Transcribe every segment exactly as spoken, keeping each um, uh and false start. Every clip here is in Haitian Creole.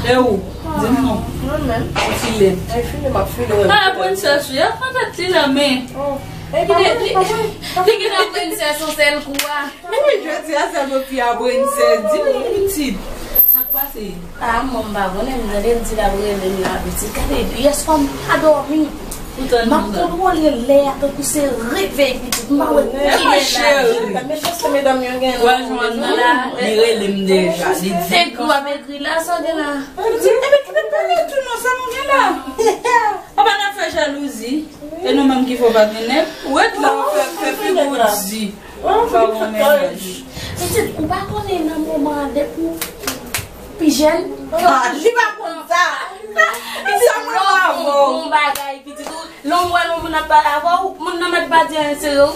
E ou? Di m non. Mwen menm. Ou file. Ay, file, m ap file, wè. Ah, prensès, wi. A, fè tèt li la, men. Oh. Li, li, li gen nan prensès yon sèl kou a. Wi, jodi a sèl fi a prensès. Di m non, pitit. Sa k pase? Ah, mwen m pa konnen, m tande l di l ap rele m la, pitit. Gade, yè swa m pa dòmi. M ap kontwole lè a tankou se revèy pitit. M pa wè ki lè la. Men chans ke medam yo gen. Wè, jwenn nan la, li rele m deja. Li di. Se kou ap ekri la, sa w gen la? Epi ki te pale tou non, sa nou gen la? Papa n ap fè jalouzi. E nou menm ki fè w pa gen nèg. Ou ret la, w ap fè, fè figi w di. Ou pa gon mennaj. Pitit, ou pa konnen nan moman an, depi w pi jèn. Ah, li pa konn sa. Pitit, sa mwen pa bon. Bon bagay, pitit, ou lè w wè yon moun ap pale avè w, moun nan mèt pa di anyen serye w.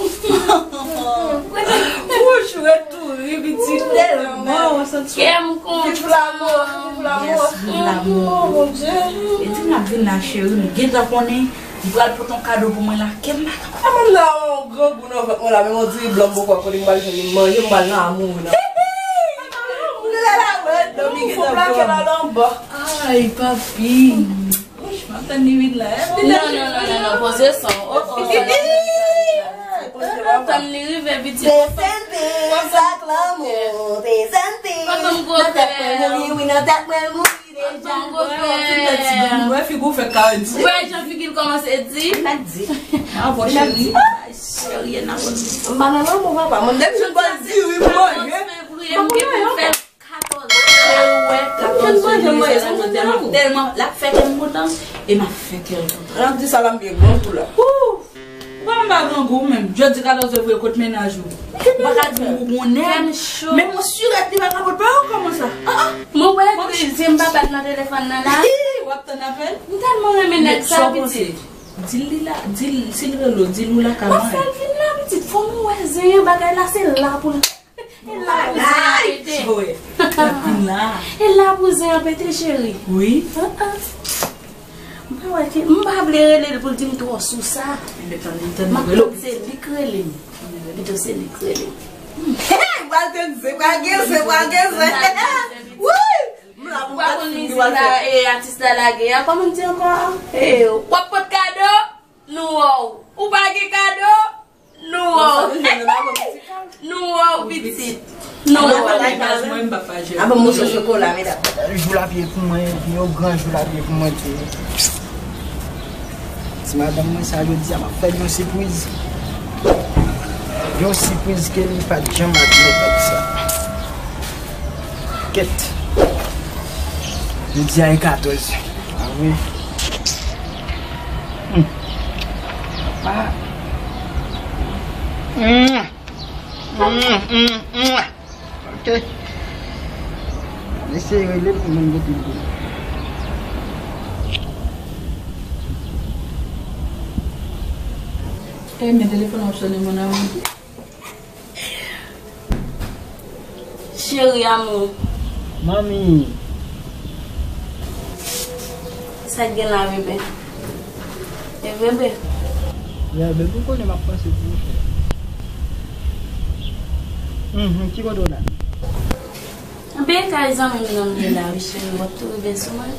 Wouch, ret tou ri, pitit, tèlman w santi. Kè m kontan. Viv lanmou, viv lanmou. Yes, viv lanmou. Oh, mon Dieu. E di m ap vin la, cheri, m gentan konnen li pral pote yon kado pou mwen la, kè m pa. Ah, moun nan yon grangou nan vant mwen la, men on diri blan m poko kote m pral fè vin manje, m pral nan amouri nan. Lè la, wè, dòmi gentan plake la anba. Ay, papi. Wouch, m ap tann li vin la. Non, non, non, non, non, poze son. Oh, oh, sa la. M ap tann li rive, pitit. Te senti sa k lanmou, te senti. Nan tèt mwen mouri, wi, nan tèt mwen mouri deja. Mwen figi w fè karant. Wè jan figi l kòmanse di. Li mèt di. Ah, bon, cheri. Cheri, nan bon. M pa nan lanmou, papa. Mwen depi m pa diri manje. Mwen pa konnen anyen. Katòz. Ou wè, katòz jodi a, jodi a, m ap tèlman, l ap fè kè m kontan, e m ap fè kè l kontan. L ap di sa l ap byen gran kou la. Ou pa m pa grangou menm. Jodi katòz fevriye, kot mennaj ou? Ou pa ka di m ou gon nèg. Men mwen sirèt li pa ka pot pa yo kòman sa. Ah, ah. Mwen wè ke zye m pa bat nan telefòn nan la. Hi, w ap tann apèl? M tèlman renmen nèg sa, pitit. Di l li la, di l, si l rele w, di l ou la ka mwen. W ap fè l vin la, pitit. Fò nou wè zen bagay la, se la pou l. E la pou zen an pete. Ay, Joe. L ap vin la. E la pou zen an pete, cheri. Wi. Ah, ah. M pa wè ke, m pa vle rele l pou l di m twò sou sa. Ebyen, tann, tann, m ap rele w. Tann se li k rele m. Pito se li k rele m. Hey, pral tann zen, pral gen zen, pral gen zen. Wi! M la pou m pa konn isit la, e, atis la lage a, kòman m di ankò? E, w ap pot kado? Nou wè w. Ou pa gen kado? Nou wè w. Nou wè w, pitit. Nou wè w. Mwen, m pa pa jere. Avan moso chokola, medam. Jou l ap ye pou mwen, yon gran jou l ap ye pou mwen, ti. Ti madanm mwen sa, jodi a, m ap fè l yon sipriz. Yon sipriz ke li pa t janm admèt ak sa. Kèt. Jodi a e katòz avril. Hmm. Ah. Hmm. Hmm, hmm, hmm. Ok. Eseye rele l pou mwen mete l. E, men telefòn ap sonnen, mon amour. Cheri, amour. Manmi. Sa k gen la, bebe? E vre, bebe? Ya, bebe, ou konnen m ap panse pou ou, cheri. Mhm, ki kote w la? Anben, kay zanmi m nan m ye la, wi, cheri, w ap tou rive sou mwen.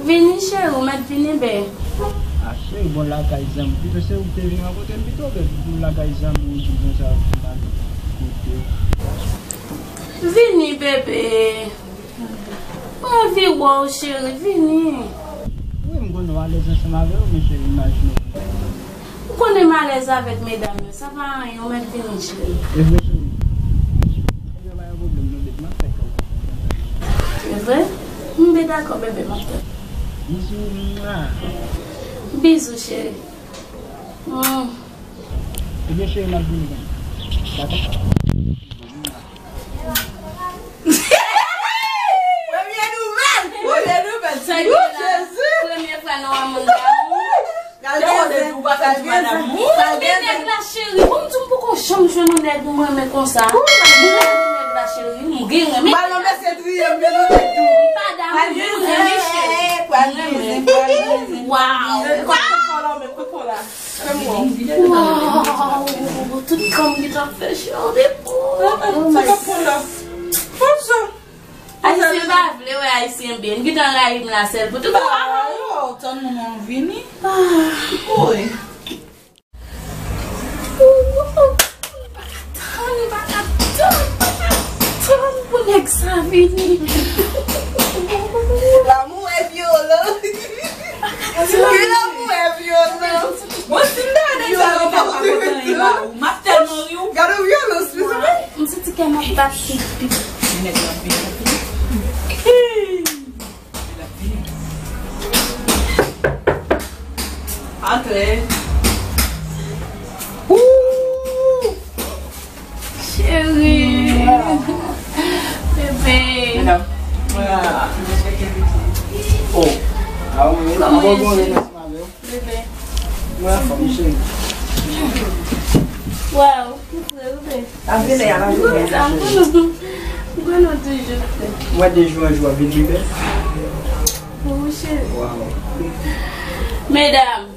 Vini, cheri, ou mèt vini, bè. A, cheri, bon, lakay zanmi. Pito se ou ki te vin rankontre m pito, bè, pou lakay zanmi ou di konsa, ou mal kote. Vini, bebe. Mwen anvi wè w, cheri, vini. Wi, m konnen w alèz ansanm avè yo, men cheri, imajine w. Ou konnen m alèz avèk medam yo, sa pa anyen, ou mèt vini, cheri. E vre, cheri. Ebyen, pa gen pwoblèm, non, bebe, m ap fè kè w kontan. E vre? M byen dakò, bebe, m ap tann. Bizou, mwa. Bizou, cheri. Mm. Ebyen, cheri, m ap vini, bebe. Dakò? Premye nouvèl! Premye nouvèl! Sa gen la? Jezi! Premye fwa nou wè moun damou. Pral gen zen, pral gen zen, pral gen zen. Nèg la, cheri, bon, m di w m poko janm jwenn yon nèg m renmen konsa. Mwen renmen nèg la, cheri, m gen renmen. M pa yon mesye triye, m gen yon nèg tou. M pa damou, men m renmen, cheri. Pral gen zen, pral gen zen. Waw. Kot fò la, men kot fò la. Fè m wè w. Waw, tout kò m gentan fè chè an depo. Sa k ap pran la? Konsa. Ayisyen pa vle wè ayisyen byen. M gentan rayi m la sèl pou tout. Ba yo, tann moun an vini. Wi. Tann, m pa ka tann, m pa ka tann pou nèg sa vini. Lanmou e vyolan. Wi, lanmou e vyolan. Bon, si m ta wè nèg sa yo pa kontan anyen ba ou, m ap tèlman ri w. Gade yon vyolans, mesye. M santi kè m ap bat pi, pi. Nèg la vini. Antre. Ooh! Cheri. Bebe. Medam. Oh. Kòman w ye, cheri? Bebe. Mwen anfòm, cheri. Waw, m fre, bebe. Ap vin lè y ap vin. M konn ou toujou fre. Mwen de jou an jou ap vin pi bèl. Wi, cheri. Waw. Medam.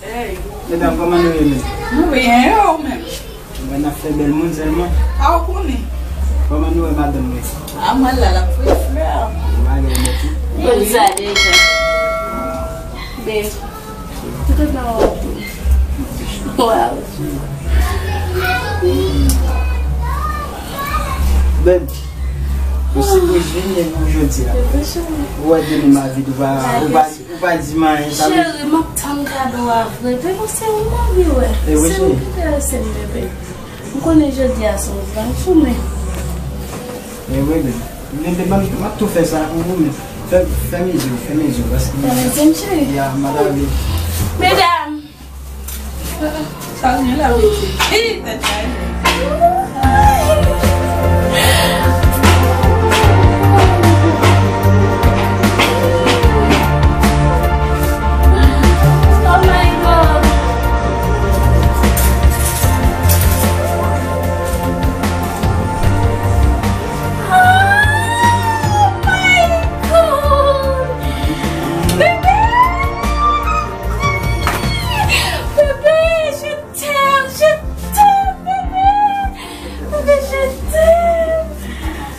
Hey. Medam, kòman nou ye menm? Nou byen, e ou menm? Mwen n ap fè bèl moun sèlman. A, ou konnen. Kòman nou wè madanm mwen? A, mwen la, l ap fè flè. Bagay nèt wi. Konn sa deja. Bebe. Tout nan wòb ou. Waw. Bèb, ou sipoze vini pou jodi a. Ou wè demen m ap vin, ou pa, ou pa, ou pa di m anyen, sa vle. Cheri, m ap tann kado a vre. Bebe, se ou m anvi wè. Se ou ki enterese m, bebe. M konnen jodi a se yon gran jounen. E wi, bebe. Bebe, m ap tou fè sa pou ou, men fè, fè mezi w, fè mezi w, paske... Fè mezi m, cheri. Ya, m ap ale. Medam! Sa gen la, wi. Hi, tèt chaje. Oh my God. Oh my God. Bebe. Bebe, je t'aime, je t'aime, bébé. Bébé, je t'aime.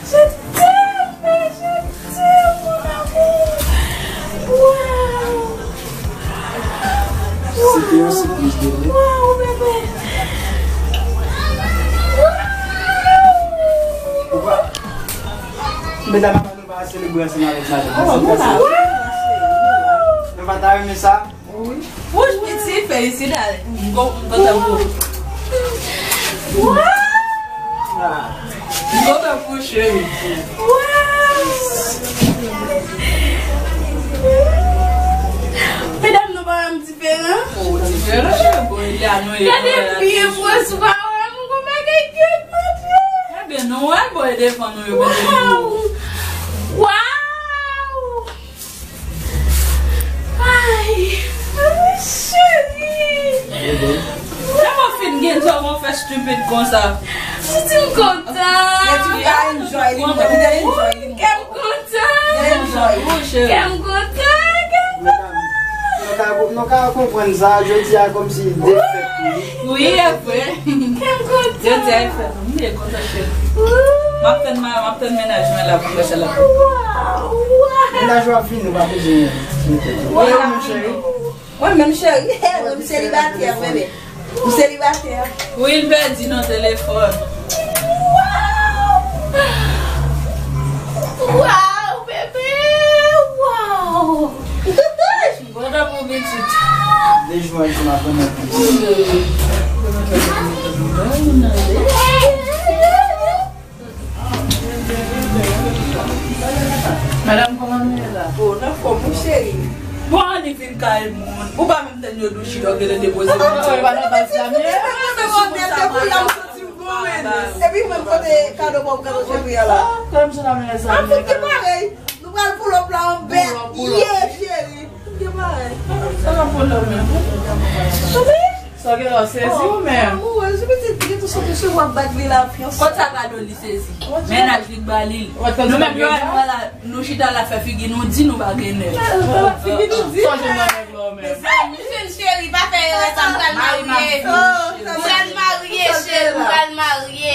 Je t'aime, je t'aime, mon amour. Wow. C'était une surprise, bébé. Wow, bébé. Wow. Medam, nou pa selebre ansanm avèk madanm. Oh, nou la. Nou pa ta renmen sa? Wi. Wouch, piti, felisidad. M kon-, m kontan pou ou. Waw! M kontan pou ou, cheri. Waw! Medam, nou pa wè m diferan? Ou diferan, cheri. Bon, Eliane, nou... Gade byen pran sou pa wè m, gon bagay ki ap montre. Ebyen, nou wè, bò e devan nou yo, bebe. Waw! Waw! Ay, cheri. Lè mwen fin gen djòb, mwen fè stupid konsa. Piti m kontan. Kè m kontan. Kè m kontan, kè m kontan. Nou ka, nou ka konprann sa, jodi a kòmsi defèt li. Wi, e vre. Kè m kontan. Jodi a e fèt ou, m byen kontan, cheri. M ap tann ma-, m ap tann mennaj mwen la pou m fè sa la. Waw, waw. Mennaj ou ap vini, ou pa bezwen mete tèt ou. Wi, mwen menm, cheri. Mwen menm, cheri. Mwen selibatè, bebe. M selibatè. Wi, l pèdi nan telefòn. Waw! Waw, bebe! Waw! Bon, dan pou pitit. De jou ansanm avè mwen. Madanm, kòman nou ye la? O, n anfòm, wi, cheri. Bon, ann vin kay moun. Ou pa menm tann yo di w chita, w genlè depoze moun. Epi mwen kote kado pa w, kado cheri a la. Kòm se la, mezanmi. An fout ki parèy. Nou pral pull up la an bèt. Ye, cheri. Ki parèy. Sa pa pull up menm. Soubi. Sa gen la sezi ou menm? Amourez, ou pitit li tou sou tou w ap bat li la, fiyanse. Kot sa kado li sezi? Mennaj li k ba li. Nou menm yo al wè la, nou chita la fè figi nou di nou pa gen nèg. Figi nou di. Sonje nan nèg la ou menm. Mezanmi, cheri, pa fè erè sa, m pral marye. M pral marye, cheri, m pral marye.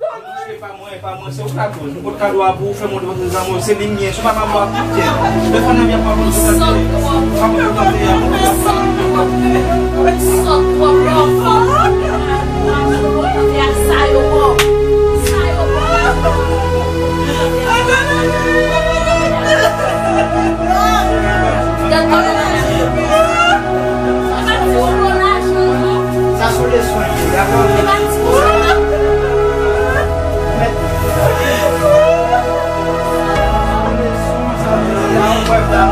Mwen, pa mwen, pa mwen, se ou k lakoz. Mwen pot kado a pou ou, fè mwen depanse zanmi w, se li m ye, sou papa m w ap kite. Lè fanmi an ap pale, ou tande. Papa m w tande a. Sòt twòp lòfò. Sa yo bon. Sa yo bon. Gad kòman sa sou leson li ye, dakò? Mèt. Sou leson sa,